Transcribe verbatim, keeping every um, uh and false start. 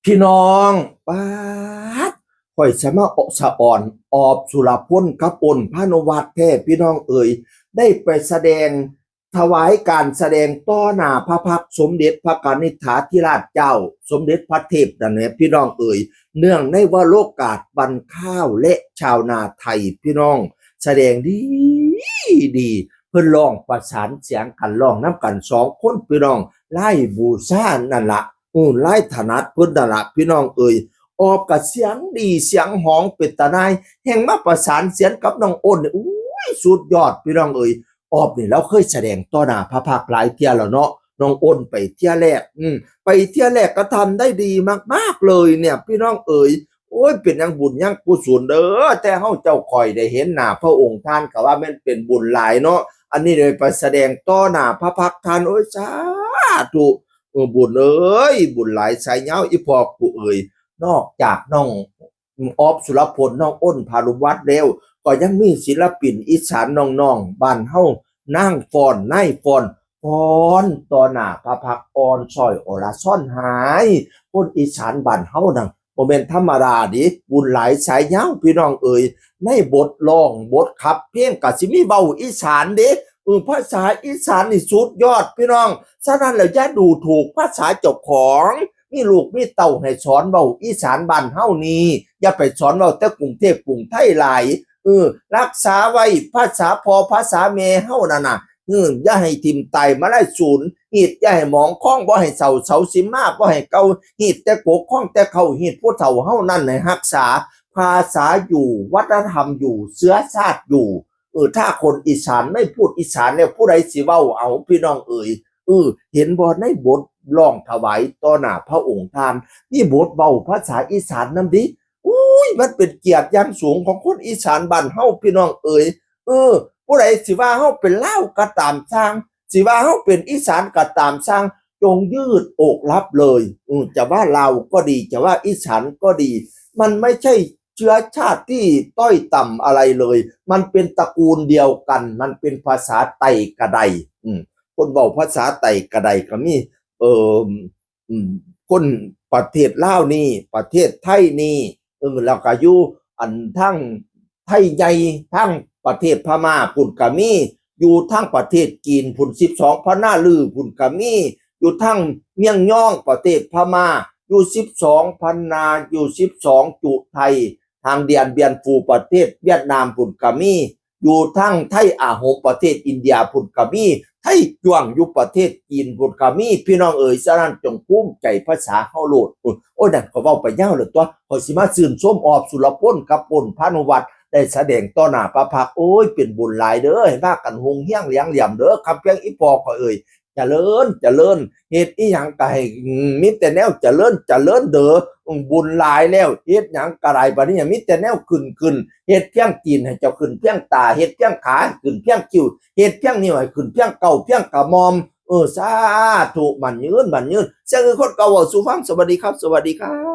พี่น้อง ป๊าด ข่อยสะมาออกสะอ่อน ออบสุรพลกับอ้นพานุวัฒน์แท้ พี่น้องเอ๋ย ได้ไปแสดง ถวายการแสดงต่อหน้าพระพักตร์สมเด็จพระกนิษฐาธิราชเจ้า สมเด็จพระเทพนั่นแหละ พี่น้องเอ๋ย เนื่องในวโรกาสวันข้าวและชาวนาไทย พี่น้อง แสดงดีดี เพิ่นร้องประสานเสียงกัน ร้องนำกันสองคน พี่น้อง ลายบูชานั่นละ อือ ลายถนัดเพิ่นนั่นละ พี่น้องเอ๋ย ออบกะเสียงดีเสียงฮ้องเป็นตาหน่าย แฮ่งมาประสานเสียงกับน้องอ้นนี่ อุ้ย สุดยอด พี่น้องเอ๋ย ออบนี่ลาวเคยแสดงต่อหน้าพระพักตร์หลายเทื่อแล้วเนาะ น้องอ้นไปเทื่อแรก อืม ไปเทื่อแรกก็ทำได้ดีมากๆเลยเนี่ย พี่น้องเอ๋ย โอ้ย เป็นยังบุญยังกุศลเด้อ แต่เฮาเจ้าข่อยได้เห็นหน้าพระองค์ท่านก็ว่าแม่นเป็นบุญหลายเนาะ อันนี้ได้ไปแสดงต่อหน้าพระพักตร์ท่าน โอ้ย สาธุ เออ บุญเอ๋ย บุญหลายสายยาว อีพ่อกูเอ๋ย นอกจากน้องออบสุรพล น้องอ้นพานุวัฒน์แล้ว ก็ยังมีศิลปินอีสานน้องๆบ้านเฮา นางฟ้อน นายฟ้อน ฟ้อนต่อหน้าพระพักตร์ อ่อนช้อยอรชรหาย คนอีสานบ้านเฮานั่น บ่แม่นธรรมดาเด้ บุญหลายสายยาว พี่น้องเอ๋ย ในบทร้องบทขับเพลงก็สิมีเว้าอีสานเด้ เออ ภาษาอีสานนี่สุดยอด พี่น้อง ฉะนั้นแล้วอย่าดูถูกภาษาเจ้าของ มีลูกมีเต้าให้สอนเว้าอีสานบ้านเฮานี่ อย่าไปสอนเว้าแต่กรุงเทพกรุงไทยหลาย เออ รักษาไว้ภาษาพ่อภาษาแม่เฮานั่นน่ะ เออ อย่าให้ถิ่มตายมาลายสูญ ฮีดอย่าให้หมองคอง บ่ให้เศร้าเสาสิมา บ่ให้เก่า ฮีดแต่กกคองแต่เข้า ฮีดผู้เฒ่าเฮานั่นให้รักษา ภาษาอยู่ วัฒนธรรมอยู่ เชื้อชาติอยู่ เออ ถ้าคนอีสานไม่พูดอีสานแล้ว ผู้ใดสิเว้าเอา พี่น้องเอ๋ย เออ เห็นบ่ ในบทร้องถวายต่อหน้าพระองค์ท่าน มีบทเว้าภาษาอีสานนำเด้ อุ้ย มันเป็นเกียรติอย่างสูงของคนอีสานบ้านเฮา พี่น้องเอ๋ย เออ ผู้ใดสิว่าเฮาเป็นลาวก็ตามซ่าง สิว่าเฮาเป็นอีสานก็ตามซ่าง จงยืดอกรับเลย อืม จะว่าลาวก็ดี จะว่าอีสานก็ดี มันไม่ใช่เชื้อชาติที่ต้อยต่ำอะไรเลย มันเป็นตระกูลเดียวกัน มันเป็นภาษาไตกะได อืม คนเว้าภาษาไตกะไดก็มี เอ่อ อืม คนประเทศลาวนี่ ประเทศไทยนี่ เออ แล้วก็อยู่อันทางไทยใหญ่ ทางประเทศพม่าพุ้นก็มี อยู่ทางประเทศจีนพุ้น สิบสองพนาลือพุ้นก็มี อยู่ทางเมียงยองประเทศพม่า อยู่สิบสองพนา อยู่สิบสองจุไทย ทางเดียนเบียนฟูประเทศเวียดนามพุ้นก็มี อยู่ทางไทยอาหมประเทศอินเดียพุ้นก็มี ไทยจ้วงอยู่ประเทศจีนพุ้นก็มี พี่น้องเอ๋ย ฉะนั้นจงภูมิใจภาษาเฮาโลด โอ้ย โอ้ย นั่นก็เว้าไปยาวแล้วตั๊ว ข้อยสิมาชื่นชมออบสุรพลกับอ้นพานุวัฒน์ ได้แสดงต่อหน้าพระพักตร์ โอ้ย เป็นบุญหลายเด้อ ให้พากันฮุงเฮียงเหลียงเหลี่ยมเด้อ คำเพียงอีพ่อข้อยเอ๋ย เจริญ เจริญ เฮ็ดอีหยังก็ให้ อืม มีแต่แนวเจริญ เจริญเด้อ อืม บุญหลายแล้ว เฮ็ดหยังก็ได้ บัดนี้มีแต่แนวขึ้น ขึ้น เฮ็ดเพียงตีนให้เจ้าขึ้นเพียงตา เฮ็ดเพียงขาให้ขึ้นเพียงคิ้ว เฮ็ดเพียงนิ้วให้ขึ้นเพียงเก้า เพียงกระหม่อม เออ สาธุ หมั้นยืน หมั้นยืน เสียงคือคนเก่าเว้าสู่ฟัง สวัสดีครับ สวัสดีครับ